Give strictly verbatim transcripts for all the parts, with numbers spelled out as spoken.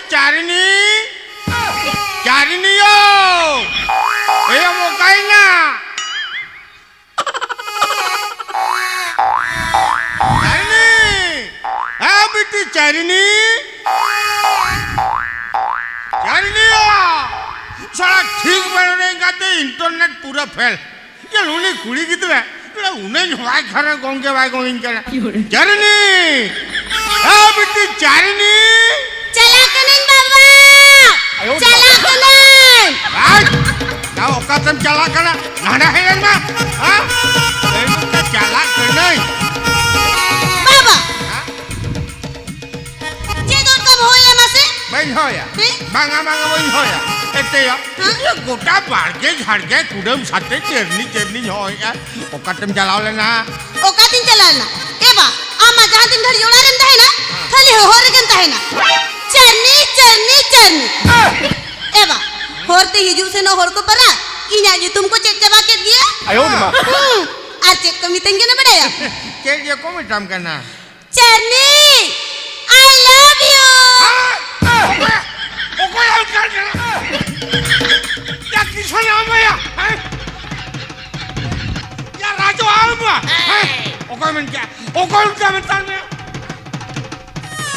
ᱪᱟᱨᱤᱱᱤ! ᱪᱟᱨᱤᱱᱤ ᱭᱳ! ᱮᱭ ᱟᱢ ᱚᱠᱟᱭᱮᱱᱟ? ᱪᱟᱨᱤᱱᱤ! ᱦᱮᱸ ᱵᱤᱴᱤ ᱪᱟᱨᱤᱱᱤ! ᱪᱟᱨᱤᱱᱤ ᱭᱳ! ᱥᱟᱞᱟ ᱴᱷᱤᱠ ᱵᱟᱹᱱᱩᱜ ᱮᱱ ᱠᱟᱛᱮ internet ᱯᱩᱨᱟᱹ fail᱾ ᱭᱟ, ᱩᱱᱤ ᱠᱩᱲᱤ ᱜᱤᱫᱽᱨᱟᱹ, ᱩᱱᱟᱹᱧ ᱦᱚᱦᱚᱣᱟᱭ ᱠᱷᱟᱱ ᱜᱚᱝᱠᱮ ᱵᱟᱭ ᱜᱚᱝᱤᱧ ᱠᱟᱱᱟ᱾ ᱪᱟᱨᱤᱱᱤ! ᱮ ᱵᱤᱴᱤ ᱪᱟᱨᱤᱱᱤ! ᱪᱟᱞᱟᱜ ᱠᱟᱹᱱᱟᱹᱧ ᱵᱟᱵᱟ! ᱟᱭᱳ ᱵᱟᱵᱟ᱾ ᱪᱟᱞᱟᱜ ᱠᱟᱹᱱᱟᱹᱧ! ᱟᱭ! ᱱᱟ ᱚᱠᱟᱛᱮᱢ ᱪᱟᱞᱟᱜ ᱠᱟᱱᱟ? ᱱᱟᱰᱟ ᱦᱮᱡ ᱞᱮᱱ ᱢᱟ! ᱦᱟ? ᱮ ᱵᱤᱴᱤ ᱪᱟᱞᱟᱜ ᱠᱟᱹᱱᱟᱹᱧ! ᱵᱟᱵᱟ! ᱦᱟ? ᱪᱮᱫ ᱫᱚᱨᱠᱟᱨ ᱦᱚᱭᱟ ᱢᱟᱥᱮ? ᱵᱟᱹᱧ ᱦᱚᱭᱟ᱾ ᱦᱮᱸ? ᱵᱟᱝᱟ, ᱵᱟᱝᱟ, ᱵᱟᱹᱧ ᱦᱚᱭᱟ᱾ ᱮᱛᱮᱭᱟ, ᱦᱮᱸ? ᱤᱭᱟᱹ ᱜᱚᱴᱟ ᱵᱟᱲᱜᱮ ᱡᱷᱟᱲᱜᱮ ᱠᱩᱰᱟᱹᱢ ᱥᱟᱛᱮ ᱪᱮᱨᱱᱤ ᱪᱮᱨᱱᱤᱧ ᱦᱚᱭᱮᱜᱼᱟ᱾ ᱚᱠᱟᱛᱮᱢ ᱪᱟᱞᱟᱣ ᱞᱮᱱᱟ? ᱚᱠᱟᱛᱤᱧ ᱪᱟᱞᱟᱣ ᱞᱮᱱᱟ? ᱮ ᱵᱟ, ᱟᱢ ᱢᱟ ᱡᱟᱦᱟᱸ ᱛᱤᱱ ᱜᱷᱟᱹᱲᱤᱡ ᱚᱲᱟᱜ ᱨᱮᱢ ᱛᱟᱦᱮᱱᱟ, ᱦᱮᱸ᱾ ᱠᱷᱟᱹᱞᱤ ᱦᱚᱦᱚ ᱨᱮᱜᱮᱢ ᱛᱟᱦᱮᱱᱟ᱾ ᱪᱮᱨᱱᱤ, ᱪᱮᱨᱱᱤ, ᱪᱮᱨᱱᱤ᱾ ᱮ ᱵᱟ, ᱦᱚᱨ ᱛᱮ ᱦᱤᱡᱩᱜ ᱥᱮᱱᱚᱜ ᱦᱚᱲ ᱠᱚ ᱯᱟᱨᱟ ᱤᱧᱟᱜ ᱧᱩᱛᱩᱢ ᱠᱚ ᱪᱮᱫ ᱪᱟᱵᱟ ᱠᱮᱫ ᱜᱮᱭᱟ᱾ ᱟᱭᱳ ᱨᱮ ᱢᱟ᱾ ᱦᱩᱸ, ᱟᱨ ᱪᱮᱫ ᱠᱚ ᱢᱤᱛᱟᱹᱧ ᱠᱟᱱᱟ ᱵᱟᱰᱟᱭᱟᱢ? ᱪᱮᱫ ᱡᱮ ᱠᱚ ᱢᱮᱛᱟᱢ ᱠᱟᱱᱟ? ᱪᱟᱨᱱᱤ, I love you. ᱚᱠᱚᱭ, ᱚᱠᱚᱭ ᱟᱢ ᱪᱟᱨᱱᱤ? ᱭᱟ, ᱠᱤᱥᱟᱹᱱ ᱟᱢ ᱭᱟ, ᱦᱮᱸ? ᱭᱟ, ᱨᱟᱡᱚ ᱟᱢ ᱭᱟ, ᱦᱮᱸ? ᱚᱠᱚᱭ ᱢᱮᱱ ᱠᱮᱭᱟ? ᱚᱠᱚᱭ ᱚᱱᱠᱟ ᱢᱮᱛᱟᱢ ᱢᱮᱭᱟ?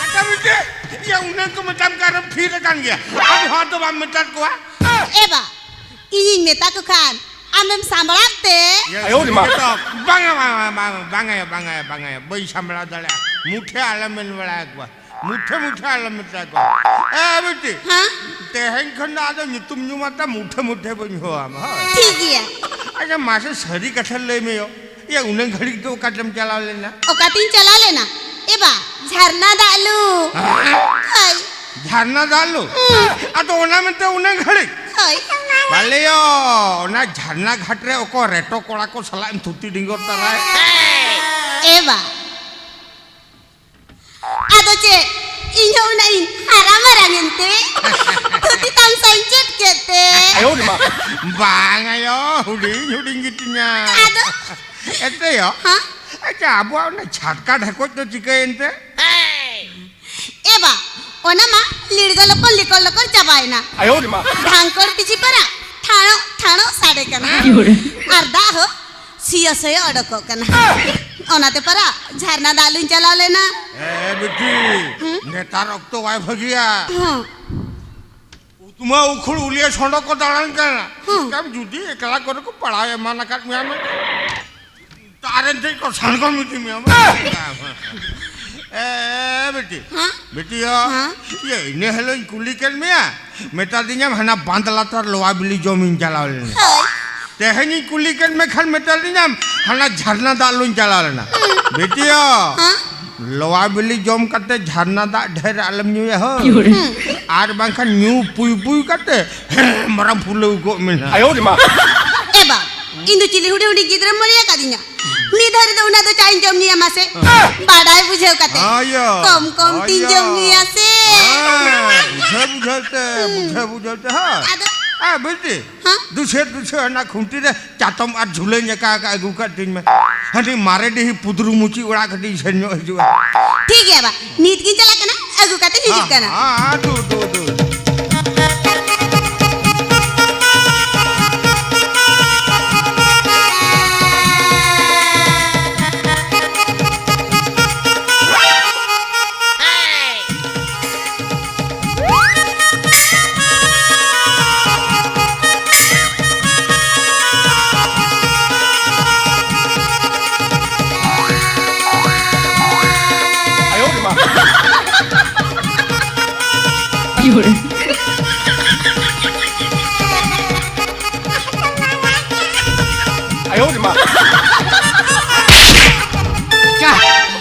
ᱟᱪᱪᱷᱟ, ᱢᱤᱫᱴᱮᱡ, ᱭᱟ, ᱩᱱᱟᱹᱝ ᱠᱚ ᱢᱮᱛᱟᱢ ᱠᱟᱱ ᱨᱮᱢ ᱛᱷᱤᱨ ᱟᱠᱟᱱ ᱜᱮᱭᱟ᱾ ᱟᱢ ᱦᱚᱲ ᱫᱚ ᱵᱟᱢ ᱢᱮᱛᱟᱫ ᱠᱚᱣᱟ? ᱮ ᱵᱟ, ᱤᱧᱤᱧ ᱢᱮᱛᱟ ᱠᱚ ᱠᱷᱟᱱ ᱟᱢᱮᱢ ᱥᱟᱢᱵᱲᱟᱜ ᱛᱮ? ᱭᱟ, ᱟᱭᱳ ᱨᱮ ᱢᱟ᱾ ᱵᱟᱝᱟ, ᱵᱟᱝᱟ, ᱵᱟᱝᱟ, ᱵᱟᱝᱟ, ᱵᱟᱝᱟ, ᱵᱟᱝᱟ, ᱵᱟᱹᱧ ᱥᱟᱢᱵᱲᱟᱣ ᱫᱟᱲᱮᱭᱟᱜᱼᱟ᱾ ᱢᱩᱴᱷᱮ ᱟᱞᱚᱢ ᱢᱮᱱ ᱵᱟᱲᱟ ᱟᱠᱚᱣᱟ᱾ ᱢᱩᱴᱷᱮ, ᱢᱩᱴᱷᱮ ᱟᱞᱚᱢ ᱢᱮᱛᱟ ᱠᱚᱣᱟ᱾ ᱮ, ᱵᱤᱴᱤ, ᱦᱮᱸ? ᱛᱮᱦᱮᱧ ᱠᱷᱚᱱ ᱫᱚ ᱟᱫᱚ ᱧᱩᱛᱩᱢ ᱧᱩᱢ ᱟᱛᱮ ᱢᱩᱴᱷᱮ, ᱢᱩᱴᱷᱮ ᱵᱟᱹᱧ ᱦᱚᱦᱚᱣᱟᱢᱟ, ᱦᱳᱭ? ᱴᱷᱤᱠ ᱜᱮᱭᱟ᱾ ᱟᱪᱪᱷᱟ, ᱢᱟᱥᱮ ᱥᱟᱹᱨᱤ ᱠᱟᱛᱷᱟ ᱞᱟᱹᱭ ᱢᱮ ᱭᱳ᱾ ᱭᱟ, ᱩᱱᱟᱹᱝ ᱜᱷᱟᱹᱲᱤᱡ ᱫᱚ ᱚᱠᱟ ᱛᱮᱢ ᱪᱟᱞᱟᱣ ᱞᱮᱱᱟ? ᱚᱠᱟᱛᱤᱧ ᱪᱟᱞᱟᱣ ᱞᱮᱱᱟ? ᱮ ᱵᱟ, ᱡᱷᱟᱨᱱᱟ ᱫᱟᱜ ᱞᱩ᱾ ᱦᱮᱸ? ᱦᱳᱭ᱾ ᱡᱷᱟᱨᱱᱟ ᱫᱟᱜ ᱞᱩ? ᱦᱩᱸ᱾ ᱟᱫᱚ ᱚᱱᱟ ᱢᱮᱱᱛᱮ ᱩᱱᱟᱹᱝ ᱜᱷᱟᱹᱲᱤᱡ? ᱦᱳᱭ᱾ ᱵᱟᱞᱮᱭᱚ, ᱚᱱᱟ ᱡᱷᱟᱨᱱᱟ ᱜᱷᱟᱴ ᱨᱮ ᱚᱠᱚᱭ ᱨᱮᱴᱚ ᱠᱚᱲᱟ ᱠᱚ ᱥᱟᱞᱟᱜ ᱮᱢ ᱛᱷᱩᱛᱤ ᱰᱤᱸᱜᱚᱨ ᱛᱟᱨᱟᱭ? ᱮ ᱵᱟ᱾ ᱟᱫᱚ ᱪᱮᱫ, ᱤᱧ ᱦᱚᱸ ᱩᱱᱟᱹᱜ ᱤᱧ ᱦᱟᱨᱟ ᱢᱟᱨᱟᱝ ᱮᱱᱛᱮ? ᱛᱷᱩᱛᱤ ᱛᱟᱢ ᱥᱟᱶ ᱤᱧ ᱪᱮᱫ ᱠᱮᱫ ᱛᱮ? ᱟᱭᱳ ᱨᱮ ᱢᱟ᱾ ᱵᱟᱝ ᱟᱭᱳ, ᱦᱩᱰᱤᱧ ᱦᱩᱰᱤᱧ ᱜᱮᱛᱤᱧᱟ᱾ ᱟᱫᱚ? ᱮᱱᱛᱮ ᱭᱳ, ᱦᱮᱸ? ᱟᱪᱪᱷᱟ, ᱟᱵᱚᱣᱟᱜ ᱚᱱᱟ ᱪᱷᱟᱴᱠᱟ ᱰᱷᱮᱠᱚᱡ ᱫᱚ ᱪᱤᱠᱟᱹᱭᱮᱱ ᱛᱮ? ᱮ ᱵᱟ, ᱚᱱᱟ ᱢᱟ ᱞᱤᱲᱜᱟᱹ ᱞᱚᱠᱚᱨ ᱞᱤᱠᱚᱲ ᱞᱚᱠᱚᱨ ᱪᱟᱵᱟᱭᱮᱱᱟ᱾ ᱟᱭᱳ ᱨᱮ ᱢᱟ᱾ ᱰᱷᱟᱝᱠᱚᱲ ᱯᱤᱪᱤ ᱯᱟᱨᱟ ᱴᱷᱟᱲᱚᱜ ᱴᱷᱟᱲᱚᱜ ᱥᱟᱰᱮ ᱠᱟᱱᱟ᱾ ᱟᱨ ᱫᱟᱜ ᱦᱚᱸ ᱥᱤᱭᱚ ᱥᱚᱭᱚ ᱚᱰᱚᱠᱚᱜ ᱠᱟᱱᱟ᱾ ᱚᱱᱟᱛᱮ ᱯᱟᱨᱟ ᱡᱷᱟᱨᱱᱟ ᱫᱟᱜ ᱞᱩᱧ ᱪᱟᱞᱟᱣ ᱞᱮᱱᱟ᱾ ᱮ ᱵᱤᱴᱤ, ᱦᱩᱸ? ᱱᱮᱛᱟᱨ ᱚᱠᱛᱚ ᱵᱟᱭ ᱵᱷᱟᱹᱜᱤᱭᱟ᱾ ᱦᱚᱸ᱾ ᱩᱛᱢᱟ ᱩᱠᱷᱩᱲ ᱩᱞᱤᱭᱟᱹ ᱥᱚᱸᱰᱚ ᱠᱚ ᱫᱟᱬᱟᱱ ᱠᱟᱱᱟ᱾ ᱦᱩᱸ᱾ ᱪᱮᱫᱠᱟᱢ ᱡᱩᱫᱤ ᱮᱠᱞᱟ ᱠᱚᱨᱮ ᱠᱚ ᱯᱟᱲᱟᱣ ᱮᱢᱟᱱ ᱟᱠᱟᱫ ᱢᱮᱭᱟ ᱢᱮᱱᱛᱮ᱾ ᱛᱟᱨᱮᱱ ᱴᱷᱮᱡ ᱠᱚ ᱥᱟᱬᱜᱚᱢ ᱤᱫᱤ ᱢᱮᱭᱟ᱾ ᱮ ᱵᱤᱴᱤ, ᱦᱮᱸ? ᱵᱤᱴᱤ ᱭᱟ, ᱦᱮᱸ? ᱤᱭᱟᱹ, ᱤᱱᱟᱹ ᱦᱤᱞᱳᱜ ᱤᱧ ᱠᱩᱞᱤ ᱠᱮᱫ ᱢᱮᱭᱟ, ᱢᱮᱛᱟ ᱫᱤᱧᱟᱢ ᱦᱟᱱᱟ ᱵᱟᱸᱫ ᱞᱟᱛᱟᱨ ᱞᱚᱣᱟ ᱵᱤᱞᱤ ᱡᱚᱢᱤᱧ ᱪᱟᱞᱟᱣ ᱞᱮᱱᱟ᱾ ᱦᱳᱭ᱾ ᱛᱮᱦᱮᱧᱤᱧ ᱠᱩᱞᱤ ᱠᱮᱫ ᱢᱮ ᱠᱷᱟᱱ ᱢᱮᱛᱟ ᱫᱤᱧᱟᱢ ᱦᱟᱱᱟ ᱡᱷᱟᱨᱱᱟ ᱫᱟᱜ ᱞᱩᱧ ᱪᱟᱞᱟᱣ ᱞᱮᱱᱟ᱾ ᱦᱩᱸ᱾ ᱵᱤᱴᱤ ᱭᱟ, ᱦᱮᱸ? ᱞᱚᱣᱟ ᱵᱤᱞᱤ ᱡᱚᱢ ᱠᱟᱛᱮ ᱡᱷᱟᱨᱱᱟ ᱫᱟᱜ ᱰᱷᱮᱨ ᱟᱞᱚᱢ ᱧᱩᱭᱟ ᱦᱳ᱾ ᱦᱩᱸ᱾ ᱟᱨ ᱵᱟᱝᱠᱷᱟᱱ ᱧᱩ ᱯᱩᱭ ᱯᱩᱭ ᱠᱟᱛᱮ ᱢᱟᱨᱟᱝ ᱯᱷᱩᱞᱟᱹᱣ ᱠᱚᱜ ᱢᱮ ᱱᱟᱜ᱾ ᱟᱭᱳ ᱨᱮ ᱢᱟ᱾ ᱮ ᱵᱟ, ᱤᱧ ᱫᱚ ᱪᱤᱞᱤ ᱦᱩᱰᱤᱧ ᱦᱩᱰᱤᱧ ᱜᱤᱫᱽᱨᱟᱹᱢ ᱢᱚᱱᱮ ᱟᱠᱟᱫᱤᱧᱟ? ᱢᱤᱫ ᱫᱷᱟᱣ ᱨᱮᱫᱚ ᱩᱱᱟᱹᱜ ᱫᱚ ᱪᱟ ᱤᱧ ᱡᱚᱢ ᱧᱩᱭᱟ ᱢᱟᱥᱮ? ᱵᱟᱰᱟᱭ ᱵᱩᱡᱷᱟᱹᱣ ᱠᱟᱛᱮ᱾ ᱟᱭᱳ, ᱠᱚᱢ ᱠᱚᱢ ᱛᱤᱧ ᱟᱭᱳ᱾ ᱡᱚᱢ ᱧᱩᱭᱟ ᱥᱮ᱾ ᱦᱮᱸ, ᱵᱩᱡᱷᱟᱹᱣ ᱵᱩᱡᱷᱟᱹᱣ ᱛᱮ, ᱵᱩᱡᱷᱟᱹᱣ ᱵᱩᱡᱷᱟᱹᱣ ᱛᱮ, ᱦᱮᱸ᱾ ᱟᱫᱚ? ᱮ, ᱵᱤᱴᱤ, ᱦᱮᱸ? ᱫᱩᱥᱮ ᱫᱩᱥᱮ ᱚᱱᱟ ᱠᱷᱩᱱᱴᱤ ᱨᱮ ᱪᱟᱛᱚᱢ ᱟᱨ ᱡᱷᱩᱞᱟᱹᱧ ᱟᱠᱟ ᱟᱠᱟ ᱟᱹᱜᱩ ᱠᱟᱜ ᱛᱤᱧ ᱢᱮ᱾ ᱦᱟᱹᱱᱤ ᱢᱟᱨᱮ ᱰᱤᱦᱤ ᱯᱩᱫᱽᱨᱩ ᱢᱩᱪᱤ ᱚᱲᱟᱜ ᱠᱟᱹᱴᱤᱡ ᱥᱮᱱ ᱧᱚᱜ ᱦᱤᱡᱩᱜᱼᱟ᱾ ᱴᱷᱤᱠ ᱜᱮᱭᱟ ᱵᱟ, ᱱᱤᱛ ᱜᱤᱧ ᱪᱟᱞᱟᱜ ᱠᱟᱱᱟ, ᱟᱹᱜᱩ ᱠᱟᱛᱮ ᱦᱤᱡᱩᱜ ᱦᱮᱸ, ᱠᱟᱱᱟ᱾ ᱦᱮᱸ, ᱫᱩ, ᱫᱩ, ᱫᱩ᱾ ᱪᱟ᱾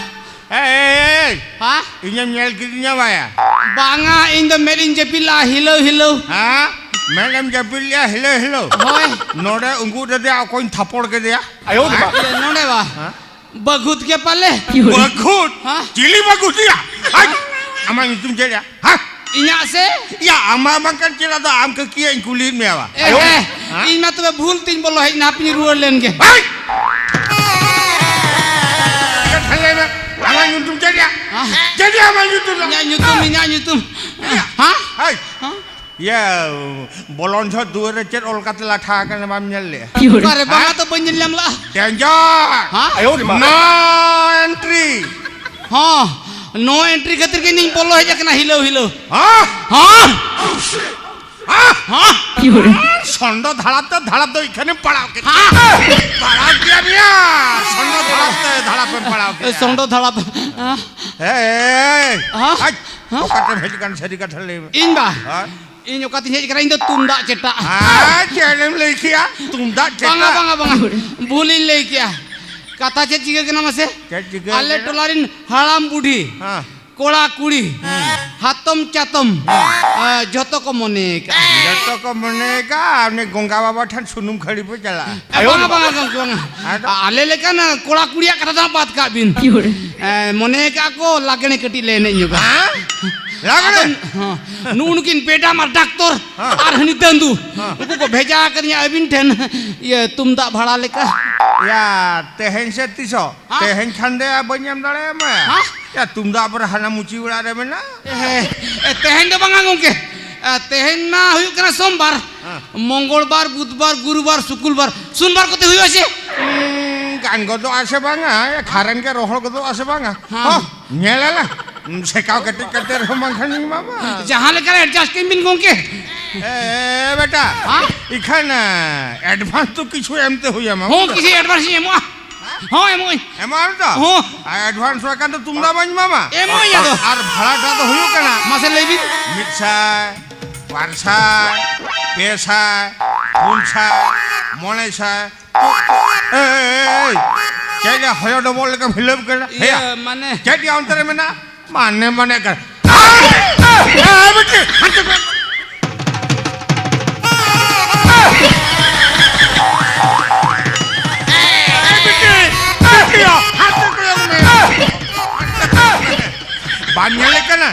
ᱮᱭ, ᱮᱭ, ᱮᱭ, ᱦᱟ? ᱤᱧᱮᱢ ᱧᱮᱞ ᱠᱤᱫᱤᱧᱟ ᱵᱟᱭᱟ? ᱵᱟᱝᱟ, ᱤᱧ ᱫᱚ ᱢᱮᱫ ᱤᱧ ᱡᱟᱹᱯᱤᱫ ᱞᱟᱜᱼᱟ, ᱦᱤᱞᱟᱹᱣ, ᱦᱤᱞᱟᱹᱣ᱾ ᱦᱮᱸ? ᱢᱮᱫ ᱮᱢ ᱡᱟᱹᱯᱤᱫ ᱞᱮᱜᱼᱟ, ᱦᱤᱞᱟᱹᱣ, ᱦᱤᱞᱟᱹᱣ? ᱦᱳᱭ᱾ ᱱᱚᱰᱮ ᱩᱸᱜᱩᱫ ᱨᱮᱫᱮᱭᱟ, ᱚᱠᱚᱭᱤᱧ ᱛᱷᱟᱯᱚᱲ ᱠᱮᱫᱮᱭᱟ? ᱟᱭᱳ ᱨᱮ ᱢᱟ᱾ ᱤᱭᱟᱹ, ᱱᱚᱰᱮ ᱵᱟ᱾ ᱦᱮᱸ? ᱵᱟᱹᱜᱷᱩᱫ ᱜᱮ ᱯᱟᱞᱮ᱾ ᱵᱟᱹᱜᱷᱩᱫ? ᱦᱮᱸ? ᱪᱤᱞᱤ ᱵᱟᱹᱜᱷᱩᱫ ᱭᱟ? ᱦᱟᱭ! ᱟᱢᱟᱜ ᱧᱩᱛᱩᱢ ᱪᱮᱫ ᱭᱟ? ᱦᱮᱸ? ᱤᱧᱟᱹᱜ ᱥᱮ? ᱭᱟ, ᱟᱢᱟᱜ ᱵᱟᱝ ᱠᱟᱱ ᱪᱮᱫ ᱟᱫᱚ ᱟᱢ ᱠᱟᱹᱠᱤᱭᱟᱹᱧ ᱠᱩᱞᱤᱭᱮᱫ ᱢᱮᱭᱟ ᱵᱟ᱾ ᱮ, ᱦᱮᱸ? ᱤᱧ ᱢᱟ ᱛᱚᱵᱮ ᱵᱷᱩᱞ ᱛᱤᱧ ᱵᱚᱞᱚ ᱦᱮᱡ ᱮᱱᱟ, ᱦᱟᱯᱮᱧ ᱨᱩᱣᱟᱹᱲ ᱞᱮᱱ ᱜᱮ᱾ ᱦᱟᱭ! ᱠᱟᱛᱷᱟ ᱞᱟᱹᱭ ᱢᱮ, ᱟᱢᱟᱜ ᱧᱩᱛᱩᱢ ᱪᱮᱫ ᱭᱟ? ᱪᱮᱫ ᱟᱢᱟᱜ ᱧᱩᱛᱩᱢ ᱫᱚ? ᱤᱧᱟᱹᱜ ᱧᱩᱛᱩᱢ, ᱤᱧᱟᱹᱜ ᱧᱩᱛᱩᱢ᱾ ᱦᱮᱸ? ᱦᱮᱸ? ᱤᱭᱟᱹ, ᱵᱚᱞᱚᱱ ᱡᱚᱦᱚᱜ ᱫᱩᱣᱟᱹᱨ ᱨᱮ ᱪᱮᱫ ᱚᱞ ᱠᱟᱛᱮ ᱞᱟᱴᱷᱟ ᱟᱠᱟᱱᱟ ᱵᱟᱢ ᱧᱮᱞ ᱞᱮᱜᱼᱟ? ᱚᱠᱟᱨᱮ? ᱵᱟᱝᱟ ᱛᱚ, ᱵᱟᱹᱧ ᱧᱮᱞ ᱧᱟᱢ ᱞᱮᱜᱼᱟ᱾ Danger! ᱦᱮᱸ? No entry! ᱦᱚᱸ, no entry ᱠᱷᱟᱹᱛᱤᱨ ᱜᱮ ᱤᱧ ᱵᱚᱞᱚ ᱦᱮᱡ ᱟᱠᱟᱱᱟ ᱦᱤᱞᱟᱹᱣ ᱦᱤᱞᱟᱹᱣ᱾ ᱦᱮᱸ? ᱦᱚᱸ! ᱦᱮᱸ? ᱦᱚᱸ! ᱥᱚᱱᱰᱚ ᱫᱷᱟᱲᱟᱯ ᱛᱮ ᱫᱷᱟᱲᱟᱯ ᱫᱚ ᱤᱠᱷᱟᱹᱱᱮᱢ ᱯᱟᱲᱟᱣ ᱠᱮᱫ᱾ ᱦᱮᱸ? ᱯᱟᱲᱟᱣ ᱠᱮᱫ ᱢᱮᱭᱟ᱾ ᱥᱚᱱᱰᱚ ᱫᱷᱟᱲᱟᱯ ᱛᱮ ᱫᱷᱟᱲᱟᱯ ᱮᱢ ᱯᱟᱲᱟᱣ ᱠᱮᱫ᱾ ᱥᱚᱱᱰᱚ ᱫᱷᱟᱲᱟᱯ᱾ ᱦᱮᱸ? ᱦᱮᱸ᱾ ᱦᱮᱸ? ᱟᱡ, ᱦᱮᱸ? ᱚᱠᱟᱛᱮᱢ ᱦᱮᱡ ᱟᱠᱟᱱ ᱥᱟᱹᱨᱤ ᱠᱟᱛᱷᱟ ᱞᱟᱹᱭ ᱢᱮ᱾ ᱤᱧ ᱵᱟ? ᱦᱮᱸ? ᱤᱧ ᱚᱠᱟᱛᱤᱧ ᱦᱮᱡ ᱟᱠᱟᱱᱟ, ᱤᱧ ᱫᱚ ᱛᱩᱢᱫᱟᱜ ᱪᱮᱴᱟᱜ᱾ ᱦᱮᱸ, ᱪᱮᱫ ᱮᱢ ᱞᱟᱹᱭ ᱠᱮᱜᱼᱟ? ᱛᱩᱢᱫᱟᱜ ᱵᱟᱝᱟ, ᱪᱮᱴᱟᱜ? ᱵᱟᱝᱟ, ᱵᱟᱝᱟ᱾ ᱵᱷᱩᱞᱤᱧ ᱞᱟᱹᱭ ᱠᱮᱜᱼᱟ᱾ ᱠᱟᱛᱷᱟ ᱪᱮᱫ ᱪᱤᱠᱟᱹ ᱠᱟᱱᱟ ᱢᱟᱥᱮ? ᱪᱮᱫ ᱪᱤᱠᱟᱹ ᱟᱞᱮ ᱠᱟᱱᱟ? ᱴᱚᱞᱟ ᱨᱤᱱ ᱦᱟᱲᱟᱢ ᱵᱩᱰᱷᱤ, ᱦᱮᱸ᱾ ᱠᱚᱲᱟ ᱠᱩᱲᱤ, ᱦᱮᱸ᱾ ᱦᱟᱛᱚᱢ ᱪᱟᱛᱚᱢ, ᱦᱮᱸ᱾ ᱟ, ᱡᱷᱚᱛᱚ ᱠᱚ ᱢᱚᱱᱮ ᱠᱟᱜᱼᱟ᱾ ᱡᱷᱚᱛᱚ ᱠᱚ ᱢᱚᱱᱮ ᱠᱟᱜᱼᱟ, ᱩᱱᱤ ᱜᱚᱝᱜᱟ ᱵᱟᱵᱟ ᱴᱷᱮᱱ ᱥᱩᱱᱩᱢ ᱠᱷᱟᱹᱲᱤ ᱯᱮ ᱪᱟᱞᱟᱜᱼᱟ᱾ ᱮ, ᱵᱟᱝᱟ, ᱵᱟᱝᱟ, ᱜᱚᱝᱠᱮ, ᱵᱟᱝᱟ᱾ ᱟᱫᱚ? ᱟ-, ᱟᱞᱮ ᱞᱮᱠᱟᱱ ᱠᱚᱲᱟ ᱠᱩᱲᱤᱭᱟᱜ ᱠᱟᱛᱷᱟ ᱫᱚ ᱵᱟᱫ ᱠᱟᱜ ᱵᱤᱱ᱾ ᱮ, ᱢᱚᱱᱮ ᱠᱟᱜᱼᱟ ᱠᱚ ᱞᱟᱜᱽᱬᱮ ᱠᱟᱹᱴᱤᱡ ᱞᱮ ᱮᱱᱮᱡ ᱧᱚᱜᱟ᱾ ᱦᱮᱸ? ᱞᱟᱜᱽᱬᱮ? ᱟᱫᱚ, ᱦᱚᱸ, ᱱᱩᱜᱼᱩ ᱱᱩᱠᱤᱱ ᱯᱮᱰᱟᱢ ᱟᱨ ᱰᱟᱠᱛᱚᱨ ᱦᱮᱸ᱾ ᱟᱨ ᱦᱟᱹᱱᱤ ᱫᱟᱹᱱᱫᱩ, ᱦᱮᱸ᱾ ᱩᱱᱠᱩ ᱠᱚ ᱵᱷᱮᱡᱟ ᱟᱠᱟᱫᱤᱧᱟ ᱟᱹᱵᱤᱱ ᱴᱷᱮᱱ, ᱤᱭᱟᱹ, ᱛᱩᱢᱫᱟᱜ ᱵᱷᱟᱲᱟ ᱞᱮᱠᱟ᱾ ᱭᱟ, ᱛᱮᱦᱮᱧ ᱥᱮ ᱛᱤᱥᱚᱜ? ᱦᱮᱸ? ᱛᱮᱦᱮᱧ ᱠᱷᱟᱱ ᱫᱚ ᱵᱟᱹᱧ ᱮᱢ ᱫᱟᱲᱮᱭᱟᱢᱟ᱾ ᱦᱮᱸ? ᱭᱟ, ᱛᱩᱢᱫᱟᱜ ᱯᱚᱨᱮ ᱦᱟᱱᱟ ᱢᱩᱪᱤ ᱚᱲᱟᱜ ᱨᱮ ᱢᱮᱱᱟᱜᱼᱟ᱾ ᱮ, ᱮ, ᱛᱮᱦᱮᱧ ᱫᱚ ᱵᱟᱝᱟ ᱜᱚᱝᱠᱮ᱾ ᱮ, ᱛᱮᱦᱮᱧ ᱢᱟ ᱦᱩᱭᱩᱜ ᱠᱟᱱᱟ ᱥᱳᱢᱵᱟᱨ᱾ ᱦᱮᱸ᱾ ᱢᱚᱝᱜᱚᱞ ᱵᱟᱨ, ᱵᱩᱫᱷ ᱵᱟᱨ, ᱜᱩᱨᱩ ᱵᱟᱨ, ᱥᱩᱠᱩᱞ ᱵᱟᱨ, ᱥᱩᱱ ᱵᱟᱨ ᱠᱚᱛᱮ ᱦᱩᱭᱩᱜᱼᱟ ᱥᱮ? ᱩᱸ, ᱜᱟᱱ ᱜᱚᱫᱚᱜᱼᱟ ᱥᱮ ᱵᱟᱝᱟ? ᱮ, ᱠᱷᱟᱨᱮᱱ ᱜᱮ ᱨᱚᱦᱚᱲ ᱜᱚᱫᱚᱜᱼᱟ ᱥᱮ ᱵᱟᱝᱟ? ᱦᱮᱸ᱾ ᱦᱚᱸ, ᱧᱮᱞ ᱟᱞᱟᱝ᱾ ᱩᱸ, ᱥᱮᱠᱟᱣ ᱠᱮᱴᱮᱡ ᱠᱮᱴᱮᱡ ᱨᱮᱦᱚᱸ ᱵᱟᱝᱠᱷᱟᱱ ᱤᱧ ᱢᱟᱢᱟ᱾ ᱡᱟᱦᱟᱸ ᱞᱮᱠᱟ ᱨᱮ adjust ᱠᱟᱹᱧ ᱵᱤᱱ ᱜᱚᱝᱠᱮ᱾ ᱮ, ᱵᱮᱴᱟ, ᱦᱮᱸ? ᱤᱠᱷᱟᱱ, ᱮ, advance ᱫᱚ ᱠᱤᱪᱷᱩ ᱮᱢ ᱛᱮ ᱦᱩᱭᱟᱢᱟ, ᱦᱚᱸ, ᱵᱩᱡᱷᱟᱹᱣ? ᱠᱤᱪᱷᱩ advance ᱤᱧ ᱮᱢᱚᱜᱼᱟ᱾ ᱦᱚᱸ, ᱮᱢᱚᱜ ᱟᱹᱧ᱾ ᱮᱢᱚᱜ ᱟᱢ ᱛᱚ? ᱦᱚᱸ᱾ ᱟᱨ advance ᱵᱟᱠᱷᱟᱱ ᱫᱚ ᱛᱩᱢᱫᱟᱜ ᱵᱟᱹᱧ ᱮᱢᱟᱢᱟ᱾ ᱮᱢᱚᱜ ᱟᱹᱧ ᱟᱫᱚ᱾ ᱟᱨ ᱵᱷᱟᱲᱟᱴᱟ ᱫᱚ ᱦᱩᱭᱩᱜ ᱠᱟᱱᱟ ᱢᱟᱥᱮ ᱞᱟᱹᱭ ᱵᱤᱱ᱾ ᱢᱤᱫ ᱥᱟᱭ, ᱵᱟᱨ ᱥᱟᱭ, ᱯᱮ ᱥᱟᱭ, ᱯᱩᱱ ᱥᱟᱭ, ᱢᱚᱬᱮ ᱥᱟᱭ᱾ ᱮᱭ, ᱮᱭ, ᱮᱭ, ᱪᱮᱫ ᱭᱟ ᱦᱚᱭᱚ ᱰᱚᱵᱚᱜ ᱞᱮᱠᱟᱢ ᱦᱤᱞᱟᱹᱣ ᱠᱟᱱᱟ? ᱤᱭᱟᱹ, ᱦᱮᱭᱟ᱾ ᱢᱟᱱᱮ ᱪᱮᱫ ᱭᱟ ᱚᱱᱛᱮ ᱨᱮ ᱢᱮᱱᱟᱜᱼᱟ? ᱢᱟᱱᱮ, ᱢᱟᱱᱮ ᱠᱟᱱᱟ᱾ ᱮ, ᱵᱤᱴᱤ, ᱦᱟᱱᱛᱮ ᱠᱚᱭᱚᱜ᱾ ᱮ, ᱵᱤᱴᱤ, ᱵᱤᱴᱤ ᱭᱟ, ᱦᱟᱱᱛᱮ ᱠᱚᱭᱚᱜ ᱢᱮ᱾ ᱵᱟᱢ ᱧᱮᱞᱮ ᱠᱟᱱᱟ?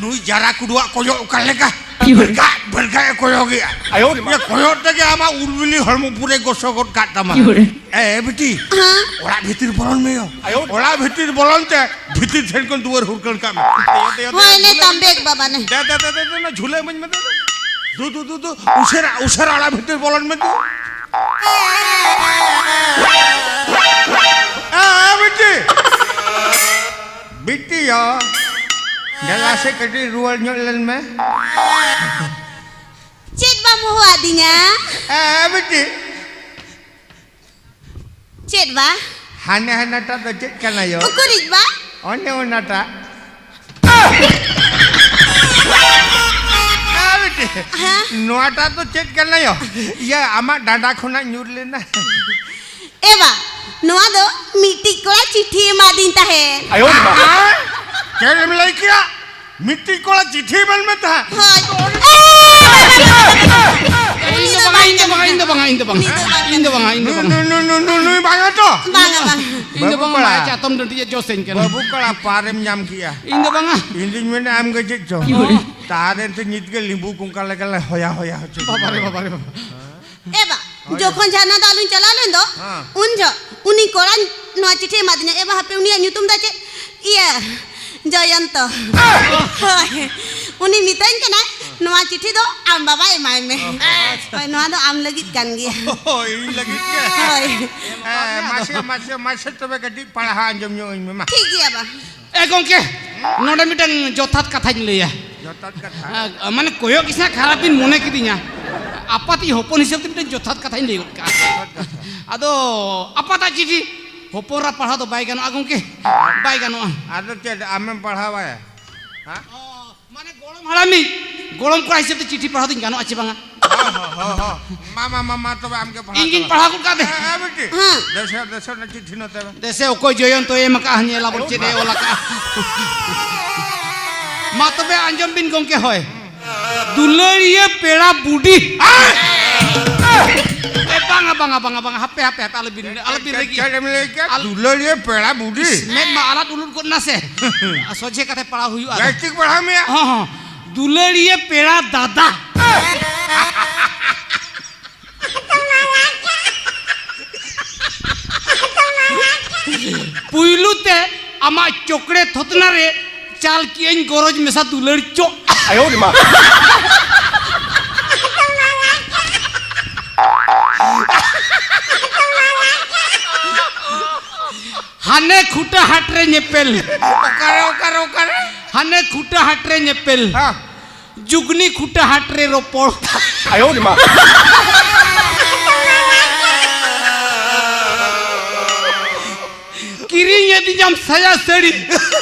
ᱱᱩᱭ ᱡᱟᱨᱟ ᱠᱩᱰᱩᱣᱟᱜ ᱠᱚᱭᱚᱜ ᱚᱠᱟ ᱞᱮᱠᱟ? ᱵᱟᱹᱨᱜᱟᱜ, ᱵᱟᱹᱨᱜᱟᱜ ᱮ ᱠᱚᱭᱚᱜᱮᱜᱼᱟ᱾ ᱟᱭᱳ ᱨᱮ ᱢᱟ᱾ ᱤᱭᱟᱹ ᱠᱚᱭᱚᱜ ᱛᱮᱜᱮ ᱟᱢᱟᱜ ᱩᱞ ᱵᱤᱞᱤ ᱦᱚᱲᱢᱚ ᱯᱩᱨᱟᱹ ᱜᱚᱥᱚ ᱜᱚᱫ ᱠᱟᱜ ᱛᱟᱢᱟ᱾ ᱮ, ᱵᱤᱴᱤ, ᱦᱮᱸ? ᱚᱲᱟᱜ ᱵᱷᱤᱛᱤᱨ ᱵᱚᱞᱚᱱ ᱢᱮ ᱭᱳ᱾ ᱟᱭᱳ᱾ ᱚᱲᱟᱜ ᱵᱷᱤᱛᱤᱨ ᱵᱚᱞᱚᱱ ᱛᱮ ᱵᱷᱤᱛᱤᱨ ᱴᱷᱮᱱ ᱠᱷᱚᱱ ᱫᱩᱣᱟᱹᱨ ᱦᱩᱨᱠᱟᱹᱲ ᱠᱟᱜ ᱢᱮ᱾ ᱫᱮᱭᱟ, ᱫᱮᱭᱟ, ᱦᱳᱭ, ᱫᱮᱭᱟ, ᱞᱮ ᱡᱷᱩᱞᱟᱹᱭ ᱛᱟᱢ ᱢᱮ᱾ ᱵᱮᱜᱽ ᱵᱟᱵᱟ ᱱᱮ᱾ ᱫᱮ, ᱫᱮ, ᱫᱮ, ᱫᱮ, ᱫᱮ, ᱚᱱᱟ ᱡᱷᱩᱞᱟᱹᱭ ᱢᱟᱹᱧ ᱢᱮ, ᱫᱮ, ᱫᱮ᱾ ᱫᱩ, ᱫᱩ, ᱫᱩ, ᱫᱩ, ᱩᱥᱟᱹᱨᱟ ᱚᱲᱟᱜ ᱵᱷᱤᱛᱤᱨ ᱵᱚᱞᱚᱱ ᱢᱮ, ᱫᱩ᱾ ᱮ, ᱮ, ᱵᱤᱴᱤ᱾ ᱵᱤᱴᱤ ᱭᱟ᱾ ᱫᱮᱞᱟ ᱥᱮ ᱠᱟᱹᱴᱤᱡ ᱨᱩᱣᱟᱹᱲ ᱧᱚᱜ ᱞᱮᱱ ᱢᱮ᱾ ᱪᱮᱫ ᱵᱟᱢ ᱦᱚᱦᱚ ᱟᱹᱫᱤᱧᱟ? ᱮ, ᱵᱤᱴᱤ᱾ ᱪᱮᱫ ᱵᱟ? ᱦᱟᱱᱮ ᱦᱟᱱᱟᱴᱟᱜ ᱫᱚ ᱪᱮᱫ ᱠᱟᱱᱟ ᱭᱳ? ᱩᱠᱩᱨᱤᱡ ᱵᱟ? ᱚᱱᱮ ᱚᱱᱟᱴᱟᱜ᱾ ᱮ, ᱵᱤᱴᱤ᱾ ᱦᱮᱸ? ᱱᱚᱣᱟᱴᱟᱜ ᱫᱚ ᱪᱮᱫ ᱠᱟᱱᱟ ᱭᱳ? ᱤᱭᱟᱹ, ᱟᱢᱟᱜ ᱰᱟᱸᱰᱟ ᱠᱷᱚᱱᱟᱜ ᱧᱩᱨ ᱞᱮᱱᱟ᱾ ᱮ ᱵᱟ, ᱱᱚᱣᱟ ᱫᱚ ᱢᱤᱫᱴᱤᱡ ᱠᱚᱲᱟ ᱪᱤᱴᱷᱤ ᱮᱢᱟᱫᱤᱧ ᱛᱟᱦᱮᱸᱫ᱾ ᱟᱭᱳ ᱢᱟ᱾ ᱪᱮᱫ ᱮᱢ ᱞᱟᱹᱭ ᱠᱮᱭᱟ? ᱢᱤᱫᱴᱤᱡ ᱠᱚᱲᱟ ᱪᱤᱴᱷᱤ ᱮᱢᱟᱱ ᱢᱮ ᱛᱟᱦᱮᱸᱫ᱾ ᱦᱳᱭ᱾ ᱩᱱᱤ ᱤᱧ ᱫᱚ ᱫᱚ ᱵᱟᱝᱟ, ᱵᱟᱝ ᱤᱧ ᱫᱚ ᱠᱟᱱᱟ᱾ ᱵᱟᱝᱟ, ᱤᱧ ᱫᱚ ᱵᱟᱝᱟ, ᱤᱧ ᱫᱚ ᱵᱟᱝᱟ᱾ ᱩᱱᱤ ᱫᱚ ᱵᱟᱝ ᱤᱧ ᱫᱚ ᱠᱟᱱᱟ᱾ ᱵᱟᱝᱟ᱾ ᱱᱩᱭ, ᱱᱩᱭ, ᱱᱩᱭ, ᱱᱩᱭ, ᱱᱩᱭ ᱵᱟᱝᱟ ᱛᱚ? ᱵᱟᱝᱟ, ᱵᱟᱹᱵᱩ ᱵᱟᱝᱟ᱾ ᱠᱚᱲᱟ᱾ ᱢᱟᱭᱟ ᱪᱟᱛᱚᱢ ᱰᱟᱹᱰᱤᱭᱟᱹ ᱡᱚᱥᱮᱧ ᱠᱟᱱᱟ᱾ ᱵᱟᱹᱵᱩ ᱠᱚᱲᱟ, ᱯᱟᱨᱮᱢ ᱧᱟᱢ ᱠᱮᱜᱼᱟ᱾ ᱤᱧ ᱫᱚ ᱵᱟᱝᱟ᱾ ᱤᱧ ᱫᱩᱧ ᱢᱮᱱᱟ ᱟᱢ ᱜᱮ ᱪᱮᱫ ᱪᱚ᱾ ᱚ᱾ ᱛᱟᱦᱞᱮ ᱮᱱᱛᱮ ᱱᱤᱛ ᱜᱮ ᱞᱤᱵᱩ ᱠᱚ ᱚᱱᱠᱟ ᱞᱮᱠᱟ ᱞᱮ ᱦᱚᱭᱟ, ᱦᱚᱭᱟ ᱦᱚᱪᱚ ᱵᱟᱵᱟ ᱨᱮ, ᱠᱮᱫᱟ᱾ ᱵᱟᱵᱟ ᱨᱮ, ᱵᱟᱵᱟ᱾ ᱮ ᱵᱟ, ᱦᱳᱭ᱾ ᱡᱚᱠᱷᱚᱱ ᱡᱷᱟᱨᱱᱟ ᱫᱟᱜ ᱞᱩᱧ ᱪᱟᱞᱟᱣ ᱞᱮᱱ ᱫᱚ, ᱦᱮᱸ᱾ ᱩᱱ ᱡᱚᱦᱚᱜ ᱩᱱᱤ ᱠᱚᱲᱟᱧ ᱱᱚᱣᱟ ᱪᱤᱴᱷᱤ ᱮᱢᱟᱫᱤᱧᱟ᱾ ᱮ ᱵᱟ, ᱦᱟᱯᱮ, ᱩᱱᱤᱭᱟᱜ ᱧᱩᱛᱩᱢ ᱫᱚ ᱪᱮᱫ? ᱤᱭᱟᱹ, ᱡᱚᱭᱚᱱᱛᱚ᱾ ᱦᱳᱭ᱾ ᱩᱱᱤ ᱢᱤᱛᱟᱹᱧ ᱠᱟᱱᱟᱭ, "ᱱᱚᱣᱟ ᱪᱤᱴᱷᱤ ᱫᱚ ᱟᱢ ᱵᱟᱵᱟ ᱮᱢᱟᱭ ᱢᱮ᱾" ᱚ, ᱟᱪᱪᱷᱟ᱾ ᱦᱳᱭ, ᱱᱚᱣᱟ ᱫᱚ ᱟᱢ ᱞᱟᱹᱜᱤᱫ ᱠᱟᱱ ᱜᱮᱭᱟ᱾ ᱚ, ᱤᱧ ᱞᱟᱹᱜᱤᱫ ᱜᱮ? ᱦᱳᱭ᱾ ᱦᱮᱸ, ᱢᱟᱥᱮ, ᱢᱟᱥᱮ, ᱢᱟᱥᱮ ᱛᱚᱵᱮ ᱠᱟᱹᱴᱤᱡ ᱯᱟᱲᱦᱟᱣ ᱟᱸᱡᱚᱢ ᱧᱚᱜ ᱟᱹᱧ ᱢᱮ, ᱢᱟ᱾ ᱴᱷᱤᱠ ᱜᱮᱭᱟ ᱵᱟ᱾ ᱮ ᱜᱚᱝᱠᱮ, ᱱᱚᱰᱮ ᱢᱤᱫᱴᱟᱝ ᱡᱚᱛᱷᱟᱛ ᱠᱟᱛᱷᱟᱧ ᱞᱟᱹᱭᱟ᱾ ᱡᱚᱛᱷᱟᱛ ᱠᱟᱛᱷᱟ᱾ ᱟ, ᱢᱟᱱᱮ ᱠᱚᱭᱚᱜ ᱜᱮᱥᱮ ᱠᱷᱟᱨᱟᱯ ᱵᱤᱱ ᱢᱚᱱᱮ ᱠᱤᱫᱤᱧᱟ᱾ ᱟᱯᱟᱛᱤᱡ ᱦᱚᱯᱚᱱ ᱦᱤᱥᱟᱹᱵ ᱛᱮ ᱢᱤᱫᱴᱟᱝ ᱡᱚᱛᱷᱟᱛ ᱠᱟᱛᱷᱟᱧ ᱞᱟᱹᱭ ᱜᱚᱫ ᱠᱟᱜᱼᱟ᱾ ᱡᱚᱛᱷᱟᱛ ᱠᱟᱛᱷᱟ᱾ ᱟᱫᱚ ᱟᱯᱟᱛᱟᱜ ᱪᱤᱴᱷᱤ ᱦᱚᱯᱚᱱ ᱨᱟ ᱯᱟᱲᱦᱟᱣ ᱫᱚ ᱵᱟᱭ ᱜᱟᱱᱚᱜᱼᱟ ᱜᱚᱝᱠᱮ, ᱵᱟᱭ ᱜᱟᱱᱚᱜᱼᱟ᱾ ᱟᱫᱚ ᱪᱮᱫ ᱟᱢᱮᱢ ᱯᱟᱲᱦᱟᱣᱟᱭᱟ? ᱦᱮᱸ? ᱚ, ᱢᱟᱱᱮ ᱜᱚᱲᱚᱢ ᱦᱟᱲᱟᱢᱤᱡ ᱜᱚᱲᱚᱢ ᱠᱚᱲᱟ ᱦᱤᱥᱟᱹᱵ ᱛᱮ ᱪᱤᱴᱷᱤ ᱯᱟᱲᱦᱟᱣ ᱫᱚᱧ ᱜᱟᱱᱚᱜᱼᱟ ᱪᱮ ᱵᱟᱝᱟ? ᱦᱚ, ᱦᱚ, ᱦᱚ, ᱦᱚ᱾ ᱢᱟ, ᱢᱟ, ᱢᱟ, ᱢᱟ, ᱛᱚᱵᱮ ᱟᱢ ᱜᱮ ᱯᱟᱲᱦᱟᱣ ᱤᱧ ᱜᱤᱧ ᱛᱟᱞᱟᱝ ᱯᱟᱲᱦᱟᱣ ᱜᱚᱫ ᱠᱟᱜ ᱫᱮ᱾ ᱦᱮᱸ, ᱦᱮᱸ, ᱵᱤᱴᱤ᱾ ᱦᱮᱸ᱾ ᱫᱮᱥᱮ, ᱫᱮᱥᱮ, ᱚᱱᱟ ᱪᱤᱴᱷᱤ ᱱᱚᱛᱮ ᱢᱮ᱾ ᱫᱮᱥᱮ, ᱚᱠᱚᱭ ᱡᱚᱭᱚᱱᱛᱚᱭ ᱮᱢ ᱟᱠᱟᱜᱼᱟ, ᱧᱮᱞ ᱟᱵᱚᱱ ᱪᱮᱫ ᱮ ᱚᱞ ᱟᱠᱟᱜᱼᱟ᱾ ᱢᱟ ᱛᱚᱵᱮ ᱟᱸᱡᱚᱢ ᱵᱤᱱ ᱜᱚᱝᱠᱮ, ᱦᱳᱭ᱾ ᱫᱩᱞᱟᱹᱲᱤᱭᱟᱹ ᱯᱮᱲᱟ ᱵᱩᱰᱤ᱾ ᱮ, ᱵᱟᱝᱟ, ᱵᱟᱝᱟ, ᱵᱟᱝᱟ, ᱵᱟᱝᱟ, ᱦᱟᱯᱮ, ᱦᱟᱯᱮ, ᱦᱟᱯᱮ, ᱟᱞᱚᱵᱤᱱ, ᱟᱞᱚᱵᱤᱱ ᱨᱟᱹᱜᱤᱜᱼᱟ᱾ ᱪᱮᱫ ᱮᱢ ᱞᱟᱹᱭ ᱠᱮᱫ? ᱟᱞ- ᱫᱩᱞᱟᱹᱲᱤᱭᱟᱹ ᱯᱮᱲᱟ ᱵᱩᱰᱤ? ᱤᱥ, ᱢᱮᱫ ᱢᱟ ᱟᱞᱟᱫ ᱩᱞᱩᱫ ᱜᱚᱫ ᱱᱟ ᱥᱮ᱾ ᱥᱚᱡᱷᱮ ᱠᱟᱛᱮ ᱯᱟᱲᱦᱟᱣ ᱦᱩᱭᱩᱜᱼᱟ᱾ ᱵᱮᱥ ᱴᱷᱤᱠ ᱯᱟᱲᱦᱟᱣ ᱢᱮᱭᱟ᱾ ᱦᱚᱸ, ᱦᱚᱸ᱾ ᱫᱩᱞᱟᱹᱲᱤᱭᱟᱹ ᱯᱮᱲᱟ ᱫᱟᱫᱟ᱾ ᱯᱩᱭᱞᱩ ᱛᱮ ᱟᱢᱟᱜ ᱪᱚᱠᱲᱮ ᱛᱷᱚᱛᱱᱟ ᱨᱮ ᱪᱟᱞ ᱠᱤᱭᱟᱹᱧ ᱜᱚᱨᱚᱡᱽ ᱢᱮᱥᱟ ᱫᱩᱞᱟᱹᱲ ᱪᱚᱜ᱾ ᱟᱭᱳ ᱨᱮ ᱢᱟ᱾ ᱦᱟᱱᱮ ᱠᱷᱩᱴᱟᱹ ᱦᱟᱴ ᱨᱮ ᱧᱮᱯᱮᱞ᱾ ᱚᱠᱟᱨᱮ, ᱚᱠᱟᱨᱮ, ᱚᱠᱟᱨᱮ? ᱦᱟᱱᱮ ᱠᱷᱩᱴᱟᱹ ᱦᱟᱴ ᱨᱮ ᱧᱮᱯᱮᱞ᱾ ᱦᱮᱸ᱾ ᱡᱩᱜᱽᱱᱤ ᱠᱷᱩᱴᱟᱹ ᱦᱟᱴ ᱨᱮ ᱨᱚᱯᱚᱲ᱾ ᱟᱭᱳ ᱨᱮ ᱢᱟ᱾ ᱠᱤᱨᱤᱧ ᱟᱹᱫᱤᱧᱟᱢ ᱥᱟᱭᱟ ᱥᱟᱹᱲᱤ,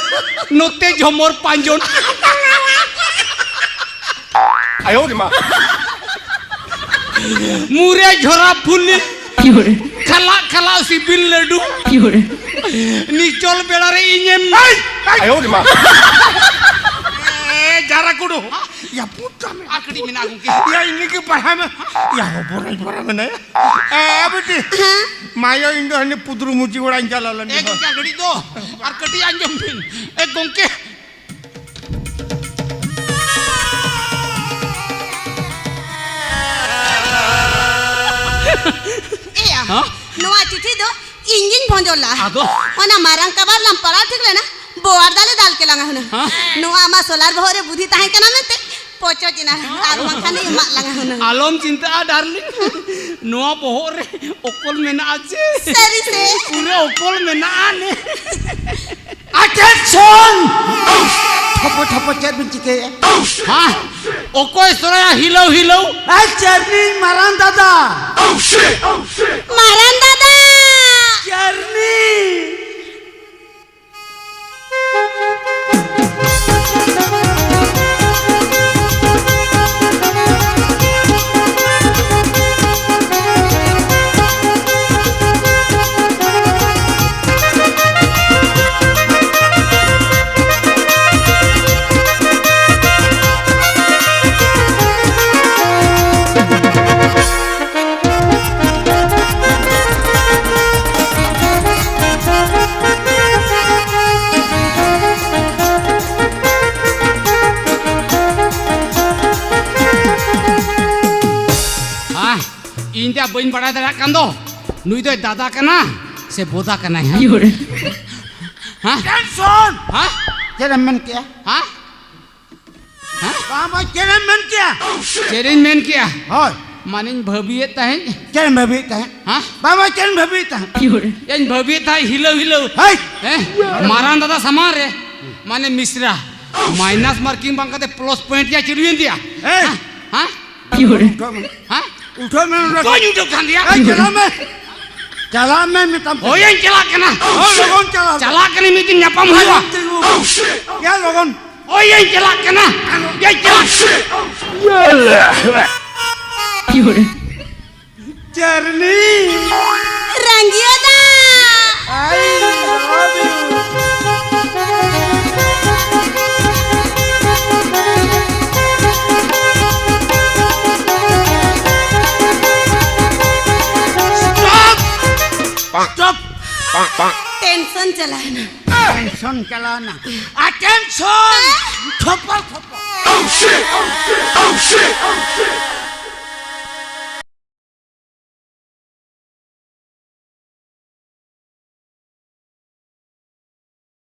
ᱱᱚᱛᱮ ᱡᱷᱚᱢᱚᱨ ᱯᱟᱸᱡᱚᱱ᱾ ᱟᱭᱳ ᱨᱮ ᱢᱟ᱾ ᱢᱩᱨᱮ ᱡᱷᱚᱨᱟ ᱯᱷᱩᱞᱤ, ᱠᱷᱟᱞᱟᱜ ᱠᱷᱟᱞᱟᱜ ᱥᱤᱵᱤᱞ ᱞᱟᱹᱰᱩ, ᱱᱤᱪᱚᱞ ᱵᱮᱲᱟ ᱨᱮ ᱤᱧᱮᱢ᱾ ᱟᱭᱳ ᱨᱮ ᱢᱟ᱾ ᱮ, ᱡᱟᱨᱟ ᱠᱩᱰᱩ᱾ ᱭᱟ, ᱯᱩᱛ ᱛᱟᱢᱮ᱾ ᱟᱨ ᱠᱟᱹᱴᱤᱡ ᱢᱮᱱᱟᱜᱼᱟ ᱜᱚᱝᱠᱮ᱾ ᱭᱟ, ᱤᱧ ᱜᱮ ᱯᱟᱲᱦᱟᱣ ᱢᱮ᱾ ᱭᱟ, ᱦᱚᱵᱚᱨᱟᱧ ᱯᱟᱲᱦᱟᱣ ᱢᱮᱱᱟᱭᱟ᱾ ᱮ, ᱵᱤᱴᱤ᱾ ᱦᱮᱸ? ᱢᱟᱭᱟ, ᱤᱧ ᱫᱚ ᱦᱟᱱᱮ ᱯᱩᱫᱨᱩ ᱢᱩᱪᱤ ᱚᱲᱟᱜ ᱤᱧ ᱪᱟᱞᱟᱣ ᱞᱮᱱ ᱮ ᱜᱮ᱾ ᱜᱚᱝᱠᱮ, ᱟᱨ ᱠᱟᱹᱴᱤᱡ ᱫᱚ, ᱟᱨ ᱠᱟᱹᱴᱤᱡ ᱟᱸᱡᱚᱢ ᱵᱤᱱ᱾ ᱮ ᱜᱚᱝᱠᱮ᱾ ᱮᱭᱟ, ᱦᱮᱸ? ᱱᱚᱣᱟ ᱪᱤᱴᱷᱤ ᱫᱚ ᱤᱧ ᱜᱤᱧ ᱵᱷᱚᱸᱡᱚᱲ ᱞᱟᱜᱼᱟ᱾ ᱟᱫᱚ? ᱚᱱᱟ ᱢᱟᱨᱟᱝ ᱠᱟᱵᱟᱨ ᱞᱟᱝ ᱯᱟᱲᱟᱣ ᱴᱷᱤᱠ ᱞᱮᱱᱟ, ᱵᱳᱣᱟᱲ ᱫᱟᱞᱮ ᱫᱟᱞ ᱠᱮᱞᱟᱝᱟ ᱦᱩᱱᱟᱹᱝ᱾ ᱦᱮᱸ? ᱱᱚᱣᱟ ᱟᱢᱟᱜ ᱥᱳᱞᱟᱨ ᱵᱚᱦᱚᱜ ᱨᱮ ᱵᱩᱫᱷᱤ ᱛᱟᱦᱮᱸ ᱠᱟᱱᱟ ᱢᱮᱱᱛᱮ ᱯᱚᱪᱚᱡ ᱮᱱᱟ, ᱟᱨ ᱵᱟᱝᱠᱷᱟᱱ ᱮᱢᱟᱜ ᱞᱟᱝᱟ ᱦᱩᱱᱟᱹᱝ᱾ ᱟᱞᱚᱢ ᱪᱤᱱᱛᱟᱹᱜᱼᱟ ᱰᱟᱨᱞᱤᱝ, ᱱᱚᱣᱟ ᱵᱚᱦᱚᱜ ᱨᱮ ᱚᱠᱚᱞ ᱢᱮᱱᱟᱜᱼᱟ ᱪᱮ? ᱥᱟᱹᱨᱤ ᱥᱮ? ᱯᱩᱨᱟᱹ ᱚᱠᱚᱞ ᱢᱮᱱᱟᱜᱼᱟ ᱱᱮ᱾ Attention! ᱴᱷᱚᱯᱚ ᱴᱷᱚᱯᱚ ᱪᱮᱫ ᱵᱤᱱ ᱪᱤᱠᱟᱹᱭᱮᱫᱼᱟ? ᱦᱟ? ᱚᱠᱚᱭ ᱥᱚᱨᱟᱭᱟ ᱦᱤᱞᱟᱹᱣ ᱦᱤᱞᱟᱹᱣ? ᱟᱭ ᱪᱟᱨᱱᱤ ᱢᱟᱨᱟᱝ ᱫᱟᱫᱟ᱾ ᱢᱟᱨᱟᱝ ᱫᱟᱫᱟ! ᱪᱟᱨᱱᱤ! ᱦᱟ, ᱤᱧ ᱫᱚ ᱵᱟᱹᱧ ᱵᱟᱲᱟᱭ ᱫᱟᱲᱮᱭᱟᱜ ᱠᱟᱱ ᱫᱚ, ᱱᱩᱭ ᱫᱚᱭ ᱫᱟᱫᱟ ᱠᱟᱱᱟ ᱥᱮ ᱵᱚᱫᱟ ᱠᱟᱱᱟᱭ, ᱦᱮᱸ? ᱤᱭᱩᱨ᱾ ᱦᱮᱸ? ᱴᱮᱱᱥᱚᱱ! ᱦᱮᱸ? ᱪᱮᱫ ᱮᱢ ᱢᱮᱱ ᱠᱮᱜᱼᱟ? ᱦᱮᱸ? ᱦᱮᱸ? ᱵᱟᱝ, ᱵᱟᱝ, ᱪᱮᱫ ᱮᱢ ᱢᱮᱱ ᱠᱮᱜᱼᱟ? ᱪᱮᱫ ᱤᱧ ᱢᱮᱱ ᱠᱮᱜᱼᱟ? ᱦᱳᱭ᱾ ᱢᱟᱱᱮᱧ ᱵᱷᱟᱹᱵᱤᱭᱮᱫ ᱛᱟᱦᱮᱸᱫ᱾ ᱪᱮᱫ ᱮᱢ ᱵᱷᱟᱹᱵᱤᱭᱮᱫ ᱛᱟᱦᱮᱸᱫ? ᱦᱮᱸ? ᱵᱟᱝ, ᱵᱟᱝ, ᱪᱮᱫ ᱮᱢ ᱵᱷᱟᱹᱵᱤᱭᱮᱫ ᱛᱟᱦᱮᱸᱫ? ᱤᱧ ᱵᱷᱟᱹᱵᱤᱭᱮᱫ ᱛᱟᱦᱮᱸᱫ ᱦᱤᱞᱟᱹᱣ ᱦᱤᱞᱟᱹᱣ᱾ ᱦᱮᱭ! ᱦᱮᱸ? ᱢᱟᱨᱟᱝ ᱫᱟᱫᱟ ᱥᱟᱢᱟᱝ ᱨᱮ, ᱢᱟᱱᱮ ᱢᱤᱥᱨᱟ, ᱢᱟᱭᱱᱟᱥ ᱢᱟᱨᱠᱤᱝ ᱵᱟᱝ ᱠᱟᱛᱮ ᱯᱞᱟᱥ ᱯᱚᱭᱮᱱᱴ ᱭᱟ ᱪᱟᱹᱞᱩᱭᱮᱱ ᱛᱟᱭᱟ᱾ ᱦᱮᱭ! ᱦᱮᱸ? ᱦᱮᱸ? ᱩᱴᱷᱟᱹᱜ ᱢᱮ᱾ ᱦᱮᱸ? ᱩᱴᱷᱟᱹᱜ ᱢᱮ ᱱᱚᱰᱮ ᱵᱟᱹᱧ ᱠᱷᱚᱱ᱾ ᱩᱴᱷᱟᱹᱜ ᱠᱟᱱ ᱛᱟᱭᱟ᱾ ᱮᱭ, ᱪᱟᱞᱟᱜ ᱢᱮ᱾ ᱪᱟᱞᱟᱜ ᱢᱮ ᱢᱮᱛᱟᱢ ᱠᱟᱱᱟ᱾ ᱦᱳᱭ, ᱤᱧ ᱪᱟᱞᱟᱜ ᱠᱟᱱᱟ᱾ ᱦᱳᱭ, ᱞᱚᱜᱚᱱ ᱪᱟᱞᱟᱜ ᱢᱮ᱾ ᱪᱟᱞᱟᱜ ᱠᱟᱹᱱᱟᱹᱧ, ᱢᱤᱫ ᱫᱤᱱ ᱧᱟᱯᱟᱢ ᱦᱩᱭᱩᱜᱼᱟ᱾ ᱦᱳᱭ, ᱛᱤᱸᱜᱩ᱾ ᱭᱟ, ᱞᱚᱜᱚᱱ᱾ ᱳᱭ, ᱤᱧ ᱪᱟᱞᱟᱜ ᱠᱟᱱᱟ᱾ ᱤᱧ ᱪᱟᱞᱟᱜ᱾ ᱪᱟᱨᱞᱤ᱾ ᱨᱟᱸᱜᱤᱭᱟ ᱫᱟ᱾ I love you. Stop! Stop! Tension ᱪᱟᱞᱟᱣᱮᱱᱟ᱾ ᱴᱮᱱᱥᱚᱱ ᱪᱟᱞᱟᱣᱮᱱᱟ᱾ Attention! ᱴᱷᱚᱯᱚ, ᱴᱷᱚᱯᱚ᱾